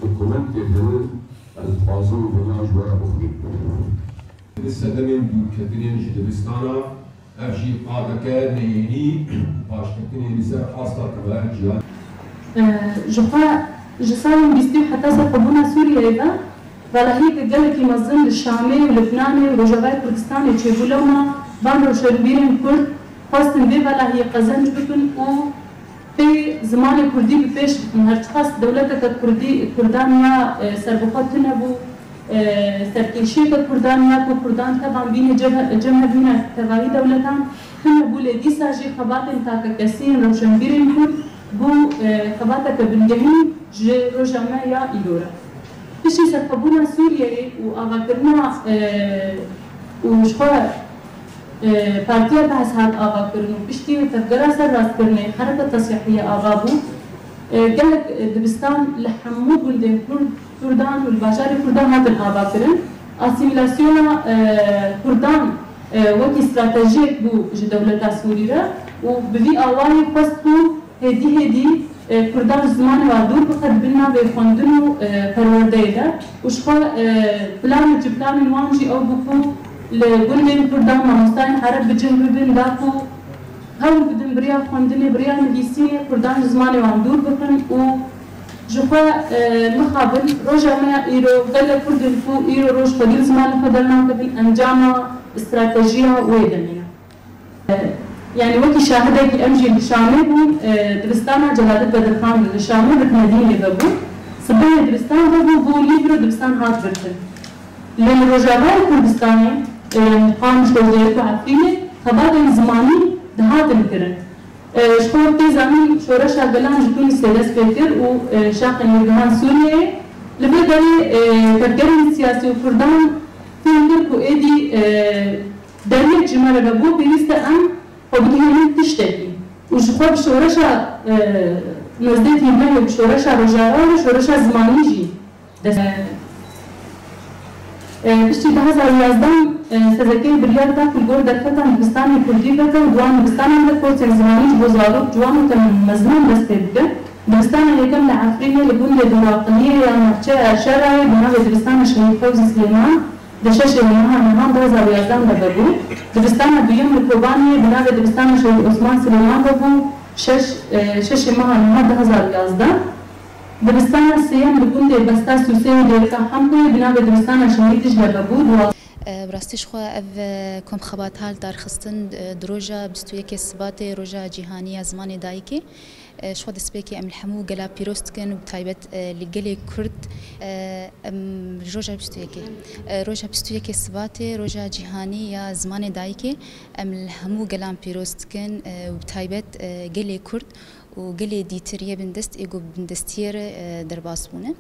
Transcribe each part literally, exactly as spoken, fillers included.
Dokumentê din ez dixwazim vêna ji we re bixwînim. Di sedemên dûrketinên ji dibistana, ev jî qadeke neyênî paşketinê li ser asta tevahiya cîhanê. Ji xwe ji salên bîstî û heta serxwebûna Sûriyeyê ve, valahiyeke gelekî mezin li Şamê û Lubnanê û Rojavayê Kurdistanê çêbû. Lewma van rewşenbîrên Kurd xwestin vê valahiyê qezenc bikin û pê zimanê kurdî bi pêş bixin. Her çiqas dewleteke kurdî, kurdan ya, e, serbixwe tune bû, e, serkêşiyeke kurdan ya ku kurdan tevan bîne cem-, cem hev mîna tevahî dewletan tune bû, lê dîsa jî xebatên takekesî yên rewşenbîrên kurd bû, e, xebateke bingehîn ji roja me ya îro re. Piştî serxwebûna Sûriyeyê û avakirina, e, û ji xwe, e, partiya Behs hat avakirin û piştî wê tevgera serrastkirinê Hereket Tesihiyê ava bû. E, gelek, e, dibistan li hemû gundên Kurd, Kurdan û li bajarê Kurdan hatin avakirin. Asîmîlasyona, e, Kurdan, e, wekî stratejiyek bû ji dewleta Sûrî re û bi vî awayî xwest ku hêdî hêdî, e, Kurdan ji zimanê wan dûr bixe, dibin navê xwendin û, e, perwerdeyê de û ji xwe, e, plan û çiplanên wan jî ew bû ku li gundên Kurdan mamostayên Ereb bi cih bibin, da ku hewl bidin bi riya xwendinê, bi riya nivîsînê Kurdan ji zimanê wan dûr bixin û ji xwe, e, mixabin. Roja me ya îro, gelek Kurdên ku îro roj xwedî li zimanê xwe dernakevin, encama stratejiya wê demê ye. Yanî wekî şahidekî em jî li Şamê bûn, e, dibistana Celadît Bedirxan li Şamê bi Medînê vebû. Sibehê dibistan vebû, bû nîvro dibistan hat girtin. Lê li Rojavayê Kurdistanê, e, yanî Qamişlo, Dêrk û Efrînê xebatên zimanî dihatin kirin. E, ji xwe wek tê zanîn, şoreşa gelan ji Tûnisê dest pê kir û, e, şaxên wê gihan Sûriyeyê. Li vê derê, e, tevgerên siyasî û Kurdan fêm kir ku êdî, e, deriyek ji me re vebû, pêwîst e em xwe bigihînin tiştekî. Û ji xwe bi şoreşa, e, nezdêkî me û bi şoreşa Rojava û şoreşa zimanî jî dest, e, piştî du hezar û yazdeh, e, S Z K'yê biryar da ku li gor derfetan dibistanên kurdî veke û di wan dibistanan de kursên zimanî ji bo zarok, ciwan û temenmezinan dest pê bike. Dibistana yekem li Efrînê li gundê Dûraqiliyê ya navçeya Erşerayê bi navê Dibistana Şehîd Fewzî Silêman di şeşê meha nihan du hezar û yazdan de vebû. Dibistana duyem li Kobaniyê bi navê Dibistana Şehîd Osman Silêman vebû şeş, e, şeşê meha niha du hezar û yazdan. Dibistana sêyem li gundê Besta Sûsê û Dêrika Hemkoyê bi navê Dibistana Şehîd Dicle vebû. E, bi rastî ji xwe ev, e, komxebat hat darxistin, e, di roja bîst û yekê Sibatê, roja cîhanî ya zimanê dayikê. E, ji xwe destpêkê em li hemû gela pîroz dikin û bi taybet, e, li gelê Kurd, e, em ji roja bîst û yekê, e, roja bîst û yekê Sibatê, roja cîhanî ya zimanê dayikê, em li hemû gelan pîroz dikin, e, û bi taybet, e, gelê Kurd û gelê dîtir yê bindest ê ku bi bindestiyê re, e, derbas bûne.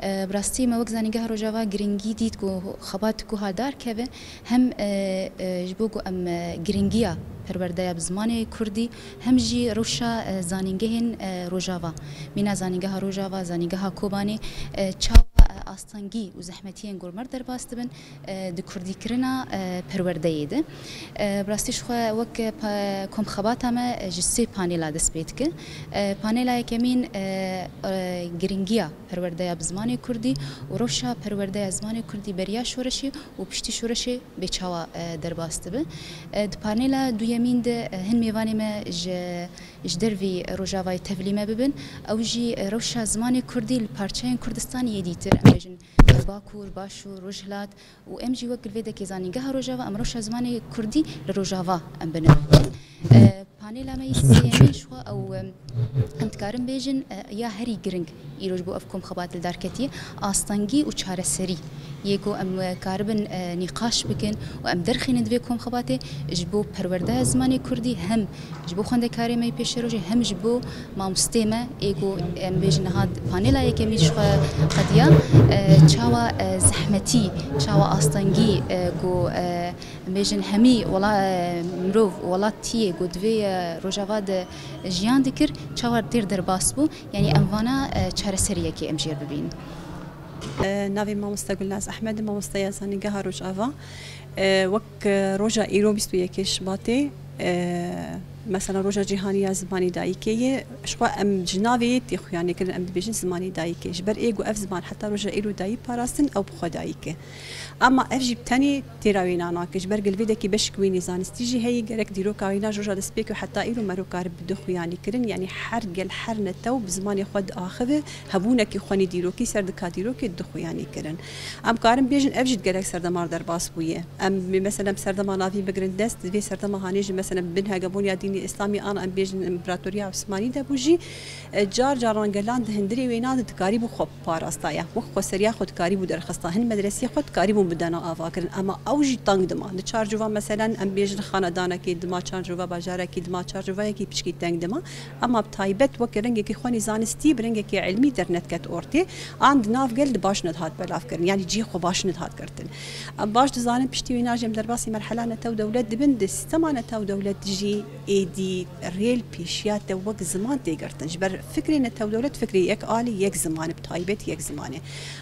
E, bi rastî me wek Zanîngeha Rojava giringî dît ku xebat ku ha darkeve, hem, e, e, ji bo ku em, e, giringiya perwerdeya bi zimanê kurdî, hem jî rewşa, e, zanîngehên, e, Rojava, mîna Zanîngeha Rojava, Zanîngeha Kobanê, e, çawa, e, astengî û zehmetiyên gormer derbas dibin, e, di kurdîkirina, e, perwerdeyê de. E, bi rastî ji xwe wek, e, pa-, komxebata me, e, ji sê panêla dest pê dike. E, panêla yekemîn, e, e, giringiya perwerdeya bi zimanê kurdî û rewşa perwerdeya zimanê kurdî beriya şoreşê û piştî şoreşê bê çawa, e, derbas dibe. E, di panêla duyemîn de, e, hin mêvanê me ji, ji dervî Rojavayê tevlî me bibin. Ew jî, e, rewşa zimanê kurdî li parçeyên Kurdistanê yê dîtir, em bêjin, e, Bakur, Başûr, Rojhilat û em jî wek li vê dekê Zanîngeha Rojava, em rewşa zimanê kurdî li Rojava em binivînin. E, Panêla me yê sêyemîn ji xwe ew, em, em dikarin bêjin, e, ya herî giring îro ji bo ev komxebat li dar ketiye, astengî û çareserî yê ku em, e, karibin, e, nîqaş bikin û em derxînin di vê komxebatê ji bo perwerdeya zimanê kurdî, hem ji bo xwendekarê me yê pêşerojê, hem ji bo mamostê me ê ku em bêjin niha panêla yekemîn ji xwe qediya, e, çawa, e, zehmetî, çawa astengî, e, ku, e, em bêjin hemî wela-, e, mirov, welatiyê ku divê, e, Rojava de jiyan dikir, çawa têr derbas bû? Yanî em vana, e, çareseriyekê em jêr bibînin. E, navê mamoste Gulnaz Ehmed, mamosteya Zanîngeha Rojava. E, wek, e, roja îro bîst û yekê Şibatê, e, Mesela Roja Cîhanî ya Zimanê Dayikê ye, ji xwe em ji navê yê tê xuyanîkirin, em dibêjin zimanê dayikê. Ji ber ê ku ev ziman heta roja îro dayî parastin, ew bi xwe dayik e. Ama ev jî bi tenê têra wêna nake. Ji ber gel vê dekî beşik wînî zanistî jî heye, gerek dîroka wêna ji roja destpêkê û heta îro mero karibe bidu xuyanîkirin. Yanî her gel, her netew bi zimanê xwe diaxive, hebûnekî xwenî dîrokî ser dika dîrokê didu xuyanîkirin. Em karin bêjin ev jî di gelek serdemar derbas bûye. Em, mesela, em serdema navîn bigirin dest, di vê serdema hanê jî, mesela, bin hegemoniya dînî îslamî an em bêjin împaratoriya Osmanî de bû jî, e, car caran gelan di hundirê wêna de dikarîbû xwe parastaya. Wek xweseriya xwe dikarîbû derxista. Hin medresiyê xwe dikarîbûn bidana avakirin. Ema ew jî teng dima. Di çarçova, mesela, em bêjin xanedanekê dima, çarçova bajarekî dima, çarçovayekî piçkî teng dima. Ema bi taybet weke rengekî xwenî zanistî, bi rengekî ilmî dernetket ortê. An di nav gel de baş nedihat belavkirin, yanî cihê xwe baş nedihat girtin. Em baş dizanin piştî wîna jî em derbasî merhela netew dewlet dibin, di sîstema netew dewlet jî êdî rêl pêşiya te wek ziman tê girtin. Ji ber fikrê netew dewlet fikrê yek alî, yek ziman e, bi taybet yek ziman e.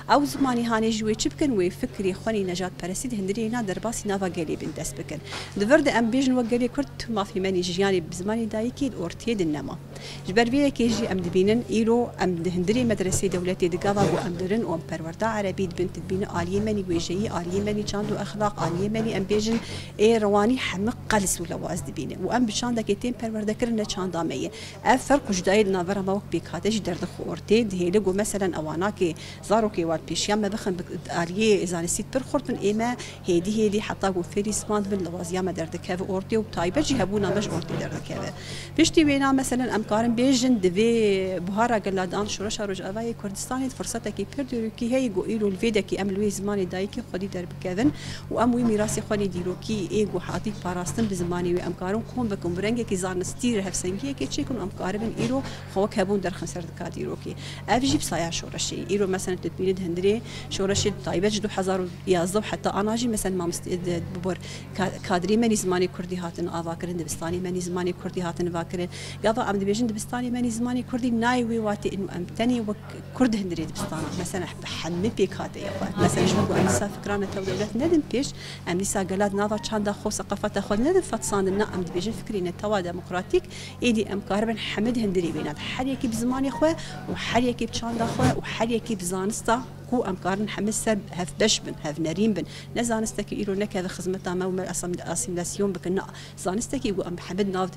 Ew zimanî hanê ji wê çi bikin, wê fikrê xwenî nejadperestî di hundirê wêna derbasî nava gelê bin dest bikin. Di vir de em bêjin wek gelê Kurd tu mafê me nî jiyanê bi zimanê dayikê di ortiyê de nema. Ji ber vê yekê jî em dibînin, îro em di hundirê medresê dewletê di gava ku em dirin û em perwerda erebî dibin, tu dibînin aliyê me nî wêjeyî, aliyê me nî çand û exlaq, aliyê me nî em bêjin ê rewanî hemik qels û lewaz dibîne. Û em bi çandekê tên perwerdekirin ne çanda me ye. Ev ferq û cudayê di navbera me wek pêkhate jî derdixwe ortê, dihêle ku meselen ewanakê zarokê wan pêşiya me bixin bi aliyê zanistî pir xurt bin, ê me hêdî hêdî heta ku fêrî ziman dibin, lewaziya me derdikeve ortê û bi taybet jî hebûna me ji ortê derdikeve. Piştî wêna, meselen, em karin bêjin, di vê buhara geladan, şoreşa Rojavayê Kurdistanê, firsetekî pir dîrokî heye ku îro li vê dekî em li wê zimanê dayikê xwedî derbikevin û em wî mîrasê xwe nî dîrokî ê ku hatî parastin bi zimanê wê em karin kom bikin, bi rengekî zanistî re hevsengiyekê çêkin û em karibin îro xwe wek hebûn derxin ser dika dîrokê. Ev jî bi saya şoreşê ye. Îro, meselen, tu dibînî di hundirê şoreşê, taybet ji du hezar û yazdeh û heta ana jî, meselen, mamostê, di, bi bor ka-, kadrê me nî zimanê kurdî hatin avakirin, dibistanê me nî zimanê kurdî hatin avakirin. Gava em dibêjin dibistanê me nî zimanê kurdî, nayê wê watê ên em tenê wek kurd hundirê dibistana. Mesela, bi hemî pêk hate ye xwe. Mesela, ji bo ku em dîsa fikra netew dewlet nedin pêş, em dîsa gela di nava çanda xwe, seqafeta xwe nedin fetisandin, na, em dibêjin fikrê netewa demokratîk, êdî em karibin hemî di hundirê wêna de. Her yekî bi zimanê xwe û her yekî bi çanda xwe û her yekî bi zanista ku em karin hemî ser hevbeş bin, hevnerîn bin. Ne zanistekî îro nekeve xizmeta me û me asam-, asîmîlasyon bikin. Na, zanistekî ku em hemî di nav